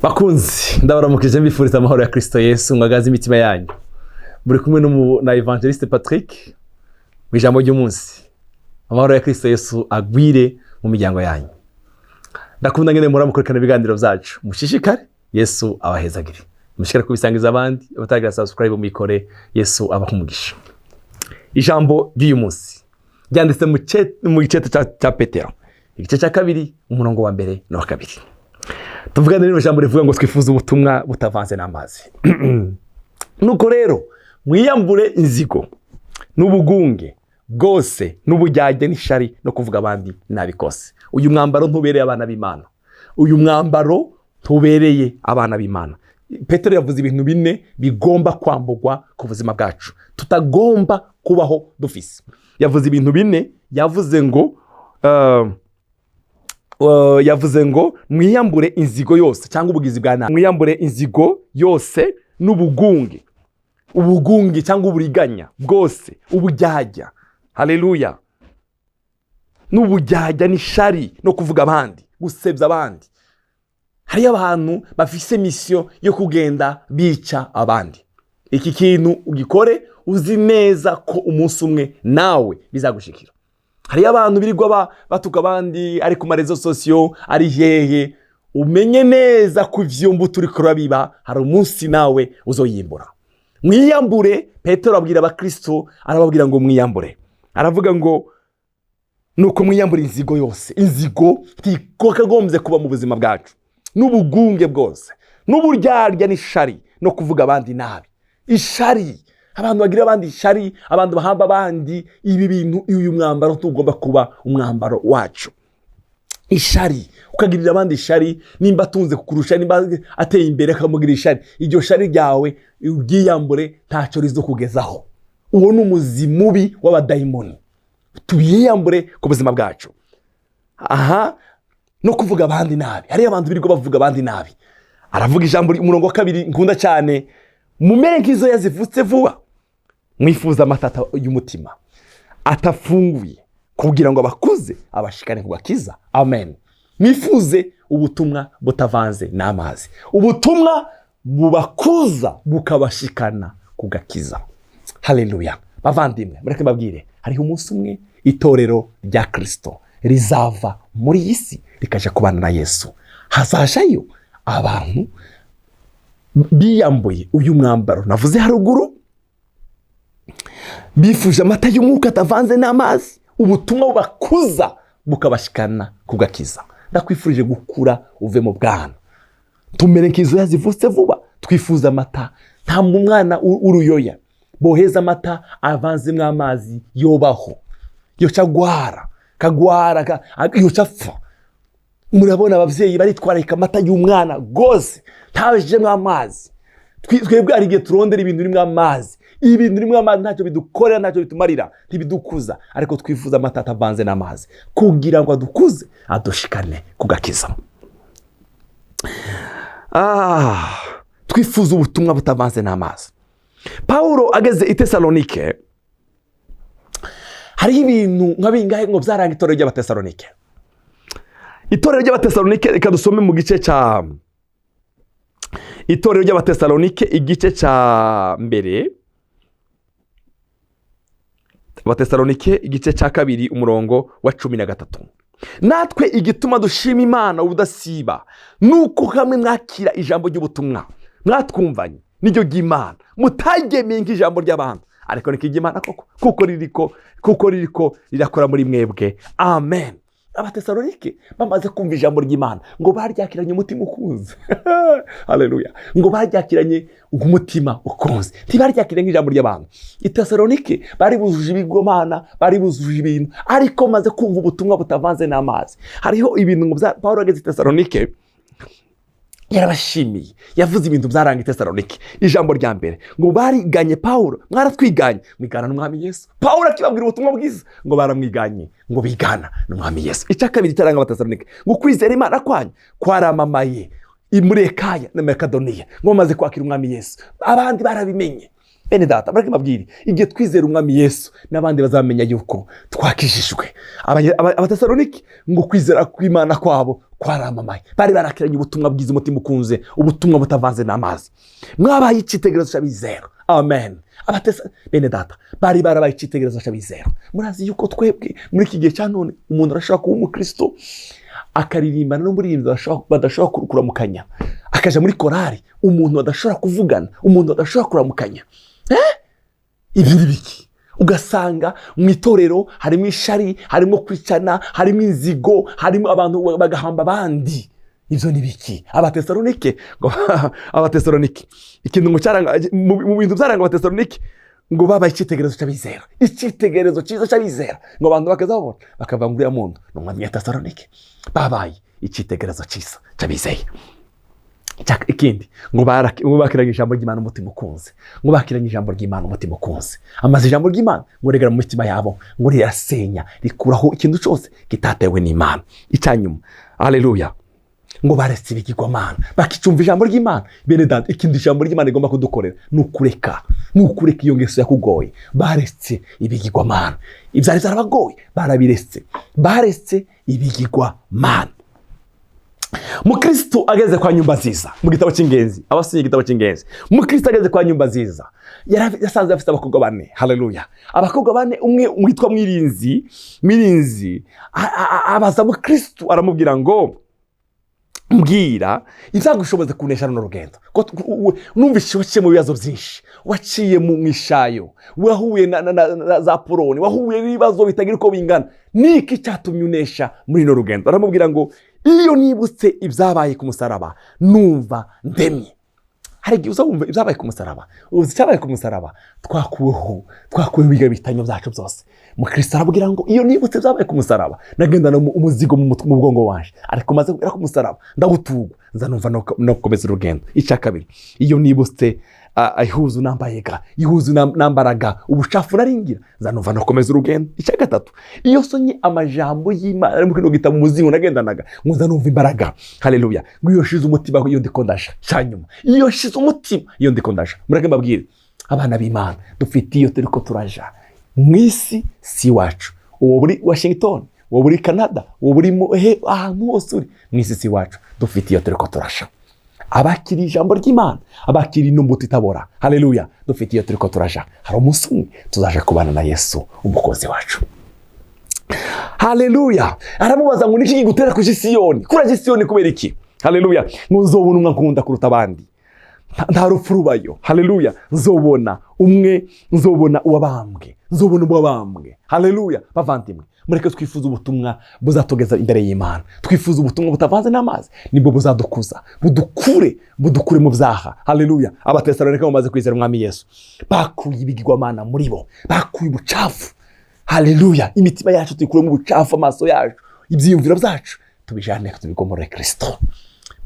Bakunzi, ndabaramukije, mbifuriza amahoro ya Kirisito Yesu ngo agaze imitima yanyu. Muri kumwe na Evangeliste Patrick mu ijambo ry'umunsi. Amahoro ya Kirisito Yesu agwire mu miryango yanyu. Ndakunda ngene muramukurikirana ibiganiro byacu, mushishikare. Yesu abahezagire. Mushishikare kubisangiza abandi. Abataragira subscribe, muyikore. Yesu abaha umugisha. Ijambo ry'uyu munsi ryanditse mu gice cya Petero, igice cya kabiri, umurongo wa mbere n'uwa kabiri. Tuvugane rino jambo rivuga ngo twifuze ubutumwa butavanze n'amazi. Nuko rero mwiyambure inzigo n'ubugunge bwose n'ubujyajya n'ishari no kuvuga abandi nabi kose. Uyu mwambaro ntubereye abana b'Imana. Uyu mwambaro ntubereye abana b'Imana. Petero yavuze ibintu bine bigomba kwamburwa ku buzima bwacu, tutagomba kubaho dufise. Yavuze ibintu bine. Yavuze ngo mwiyambure inzigo yose cyangwa ubugizi bwa nabi, mwiyambure inzigo yose n'ubugunge, ubugunge cyangwa uburiganya bwose, ubujyajya, haleluya, n'ubujyajya n'ishari no kuvuga abandi, gusebya abandi. Hariyo abantu bafise mission yo kugenda bica abandi. Iki kintu ugikore uzi neza ko umunsi umwe nawe bizagushikira. Hariyo abantu birirwa batuka abandi, ari ku ma réseaux sociaux, ari hehe. Umenye neza ko ivyo mbuto uriko urabiba, hari umunsi nawe uzoyimbura. Mwiyambure. Petero abwira abakristo, arababwira ngo mwiyambure. Aravuga ngo nuko mwiyambure inzigo yose. Inzigo ntikagombye kuba mu buzima bwacu, n'ubugunge bwose n'uburyarya n'ishari no kuvuga abandi nabi. Ishari, abantu bagira abandi ishari, abantu bahamba abandi. Ibi bintu, uyu mwambaro ntugomba kuba umwambaro wacu. Ishari, ukagirira abandi ishari, nimba atunze kukurusha, nimba ateye imbere, akamugira ishari. Iryo shari ryawe uryiyambure, ntacyo rizokugezaho. Uwo ni umuzi mubi w'abadayimoni. Tubiyambure ku buzima bwacu. Aha no kuvuga abandi nabi, hariyo abantu birirwa bavuga abandi nabi. Aravuga ijambo, umurongo wa kabiri nkunda cyane: mumere nk'inzoya zivutse vuba, mwifuza amata y'umutima atafunguye, kugira ngo abakuze abashikane ku gakiza. Amen. Mwifuze ubutumwa butavanze n'amazi, ubutumwa bubakuza bukabashikana ku gakiza. Haleluya. Bavandimwe, mureke mbabwire, hariho umunsi umwe itorero rya Kirisito rizava muri iyi si rikajya kubana na Yesu. Hazajayo abantu biyambuye uyu mwambaro navuze haruguru, bifuje amata y'umwuka atavanze n'amazi, ubutumwa bubakuza bukabashikana ku gakiza. Ndakwifurije gukura uve mu bwana, tumere nk'inzoya zivutse vuba, twifuza amata. Nta mwana w'uruyoya boheza amata avanzemo amazi yobaho, yoca agwara, kagwara, yoca apfa. Murabona ababyeyi baritwararika amata y'umwana rwose ntajemo amazi. Twebwe hari igihe turondera ibintu birimo amazi. Ibintu birimo amazi ntacyo bidukorera, ntacyo bitumarira, ntibidukuza. Ariko twifuza amata atavanze n'amazi kugira ngo adukuze, adushikane ku gakiza. Twifuza ubutumwa butavanze n'amazi. Pawulo ageze i Tesalonike, hariho ibintu nka bingahe ngo byaranga itorero ry'Abatesalonike. Itorero ry'Abatesalonike, reka dusome mu gice cya itorero ry'Abatesalonike, igice cya mbere, Abatesalonike igice cya kabiri, umurongo wa 13. Natwe igituma dushima Imana ubudasiba ni uko hamwe mwakira ijambo ry'ubutumwa mwatwumvanye, niryo ry'Imana, mutaryemeye nk'ijambo ry'abantu, ariko ni iry'Imana koko, kuko ririko rirakora muri mwebwe. Amen. Abatesalonike bamaze kumva ijambo ry'Imana, ngo baryakiranye umutima ukunze. Haleluya. Ngo baryakiranye umutima ukunze, ntibaryakiranye nk'ijambo ry'abantu. Itesalonike bari bujuje ibigomana, bari bujuje ibintu, ariko maze kumva ubutumwa butavanze n'amazi, hariho ibintu ngo Paul ageze i Tesalonike yarabashimiye. Yavuze ibintu byaranga Itesalonike. Ijambo rya mbere, ngo bariganye Pawulo. Mwaratwiganye, mwigana n'Umwami Yesu. Pawulo akibabwira ubutumwa bwiza, ngo baramwiganye, ngo bigana n'Umwami Yesu. Icya kabiri cyaranga Abatesalonike, ngo kwizera Imana kwanyu kwaramamaye muri Ekaya na Makedoniya. Ngo bamaze kwakira Umwami Yesu, abandi barabimenye. Bene data, bareke mbabwire, igihe twizera Umwami Yesu, n'abandi bazamenya yuko twakijijwe. Abatesaloniki ngo kwizera kw'Imana kwabo kwaramamaye. Bari barakiranye ubutumwa bwiza, umutima ukunze, ubutumwa butavanze n'amazi. Mwabaye icyitegererezo cy'abizera. Amen. Bene data, bari barabaye icyitegererezo cy'abizera. Murazi yuko twebwe muri iki gihe cya none umuntu arashobora kuba umukristo akaririmbana n'umuririmbyi badashobora kuramukanya, akaja muri korari, umuntu badashobora kuvugana, umuntu badashobora kuramukanya. Ibi ni biki? Ugasanga mu itorero harimo ishari, harimo kwicana, harimo inzigo, harimo abantu bagahamba abandi. Ibyo ni biki? Abatesalonike ngo, Abatesalonike, ikintu ngo cyaranga mu bintu byaranga Abatesalonike, ngo babaye icyitegererezo cy'abizera, icyitegererezo cyiza cy'abizera. Ngo abantu bakaza babona, bakavuga ngo uriya muntu ni umwami wa Tesalonike. Babaye icyitegererezo cyiza cy'abizeye. Ikindi ngo bakiranye ijambo ry'Imana umutima ukunze, ngo bakiranye ijambo ry'Imana umutima ukunze. Amaze ijambo ry'Imana ngo rigera mu mitima yabo, ngo rirasenya, rikuraho ikintu cyose kitatewe n'Imana. Icyanyuma, haleluya, ngo baretse ibigirwamana, bakicumva ijambo ry'Imana. Bene data, ikindi ijambo ry'Imana rigomba kudukorera ni ukureka iyo ngeso yakugoye. Baretse ibigirwamana, ibyari byarabagoye barabiretse, baretse ibigirwamana. Mukristo ageze kwa Nyumba Nziza, mu gitabo cy'ingenzi, abasinye igitabo cy'ingenzi, mukristo ageze kwa Nyumba Nziza yasanze afite abakobwa bane. Haleluya! Abakobwa bane, umwe witwa Mwirinzi. Mwirinzi abaza mukristo, aramubwira ngo: "Mbwira izagushoboza kunesha runo rugendo. Ko numvise waciye mu bibazo byinshi, waciye mu mishayo, wahuye na za Poloni, wahuye n'ibibazo bitagira uko bingana. Niki cyatumye unesha muri runo rugendo?" Aramubwira ngo: "Iyo nibutse ibyabaye ku musaraba, numva ndemye." Hari igihe uza wumva ibyabaye ku musaraba. Uzi icyabaye ku musaraba? Twakuweho ibiga bitanyo byacu byose. Mukristo arabwira ngo: "Iyo nibutse ibyabaye ku musaraba, nagendana umuzigo mu bwongo wanje, ariko maze kugera ku musaraba ndawutugwa, nza numva no gukomeza urugendo." Icya kabiri: "Iyo nibutse ihuzu nambaye ga, ihuzu nambaraga, ubucafu naringira, nza numva no gukomeza urugendo." Icya gatatu: "Iyo nsomye amajambo y'Imana ari mu kino gitabo, umuzingo nagendanaga, ngo nza numva imbaraga." Haleluya! Ngo iyo shize umutima iyo ndiko ndaja. Cyanyuma: iyo shize umutima iyo ndiko ndaja. Mureke mbabwire, abana b'Imana, dufite iyo turiko turaja. Mu isi si iwacu. Uwo uri Washington, uwo uri Canada, uwo uri he, ahantu hose uri mu isi si iwacu. Dufite iyo turiko turaja. Abakiriye ijambo ry'Imana, abakiriye ino itabora, haleluya, dufite iyo turiko turaja. Hari umunsi umwe tuzaja kubana na Yesu, umukozi wacu. Haleluya! Aramubaza ngo: "Niki kigutera kuja Isiyoni? Kuraja Isiyoni kubera iki?" Haleluya! Ngo: "Nzobona umwe nkunda kuruta abandi. Nta rupfu rubayo. Haleluya! Nzobona umwe, nzobona uwabambwe, nzobona uwabambwe." Haleluya! Bavandimwe, mureke twifuze ubutumwa buzatugeza imbere y'Imana. Twifuze ubutumwa butavanze n'amazi, nibwo buzadukuza, budukure mu byaha. Haleluya! Abatesalonika bamaze kwizera Umwami Yesu, bakuye ibigirwamana muri bo, bakuye ubucafu. Haleluya! Imitima yacu tuyikuremo ubucafu, amaso yacu, ibyiyumviro byacu tubijane, tubigomore Kirisito.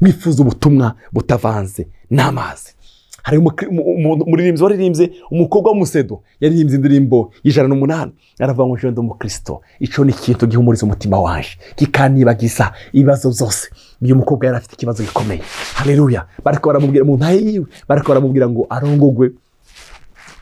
Mwifuza ubutumwa butavanze n'amazi. Hari umuririmbyi waririmbye, umukobwa w'umusedo, yaririmbye indirimbo y'108, aravuga ngo: "Ndi umukristo, icyo ni ikintu gihumuriza umutima wanje, kikanibagiza ibibazo byose." Uyu mukobwa yari afite ikibazo gikomeye. Haleluya! Bariko baramubwira mu ntahe yiwe, bariko baramubwira ngo arongogwe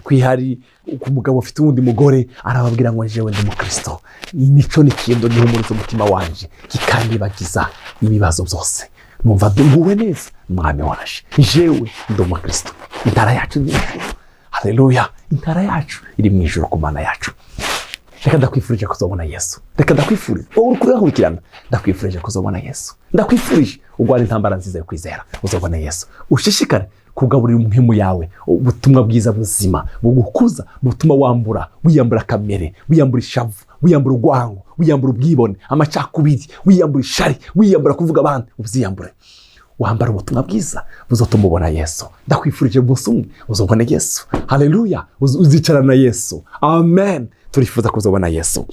kwihari ku mugabo ufite uwundi mugore. Arababwira ngo: "Jewe ndi umukristo, nico ni ikintu gihumuriza umutima wanje, kikanibagiza ibibazo byose, numva nguwe neza mwami waje. Jewe ndi umukristo." Intara yacu ni ijuru. Haleluya! Intara yacu iri mu ijuru ku Mana yacu. Reka ndakwifurije kuzabona Yesu. Reka ndakwifurije, wowe uri kuyakurikirana, ndakwifurije kuzabona Yesu. Ndakwifurije urwana intambara nziza yo kwizera, uzabona Yesu. Ushishikare kugaburira umuhimu yawe ubutumwa bwiza buzima, bugukuza, butuma wambura, wiyambura kamere, wiyambura ishavu, wiyambura urwango, wiyambura ubwibone, amacakubiri, wiyambura ishari, wiyambura kuvuga abandi. Ubyiyambure, wambara ubutumwa bwiza buzatuma ubona Yesu. Ndakwifurije umunsi umwe uzabona Yesu. Haleluya! Uzicarana na Yesu. Amen! Turifuza kuzabona Yesu.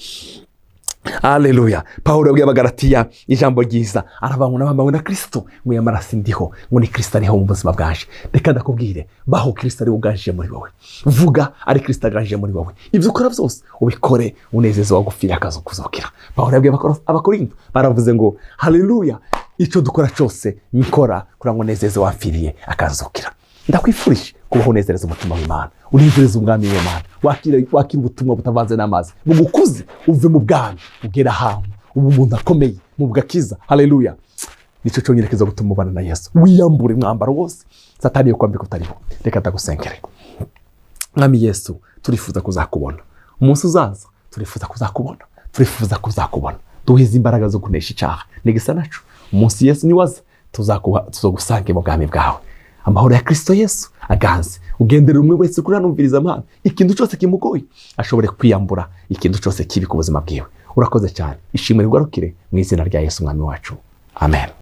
Haleluya! Pawulo yabwiye Abagaratiya ijambo ryiza, aravuga ngo nabambawe na Kirisito, ngo yamara ndiho, ngo ni Kirisito ariho mu buzima bwaje. Reka ndakubwire, baho Kirisito ari uganje muri wowe. Vuga ari Kirisito aganje muri wowe. Ibyo ukora byose ubikore unezeza wagupfira akazukuzukira. Pawulo yabwiye Abakorinto, baravuze ngo: "Haleluya, icyo dukora cyose nkora kugira ngo nezeze wapfiriye akazukira." Ndakwifurije Kubaho unezereza umutima w'Imana, unezereza umwami w'Imana. Wakira ubutumwa butavanze n'amazi, bugukuze uve mu bwami ugere ahantu ubu umuntu akomeye mu bwakiza. Haleluya! Nicyo cyonyine kiza gutuma ubana na Yesu. Wiyambure umwambaro wose Satani yo kwambika utariho. Reka ndagusengere. Mwami Yesu, turifuza kuzakubona umunsi uzaza, turifuza kuzakubona, turifuza kuzakubona. Duhe izi imbaraga zo kunesha icyaha nigisa nacu. Umunsi Yesu niwaza, tuzagusange mu bwami bwawe. Amahoro ya Kristo Yesu aganze, ugendera umwe wese kuri hano amana ikintu cyose kimugoye, ashobore kwiyambura ikintu cyose kibi ku buzima bwiwe. Urakoze cyane, ishimwe rigarukire mu izina rya Yesu umwami wacu, amen.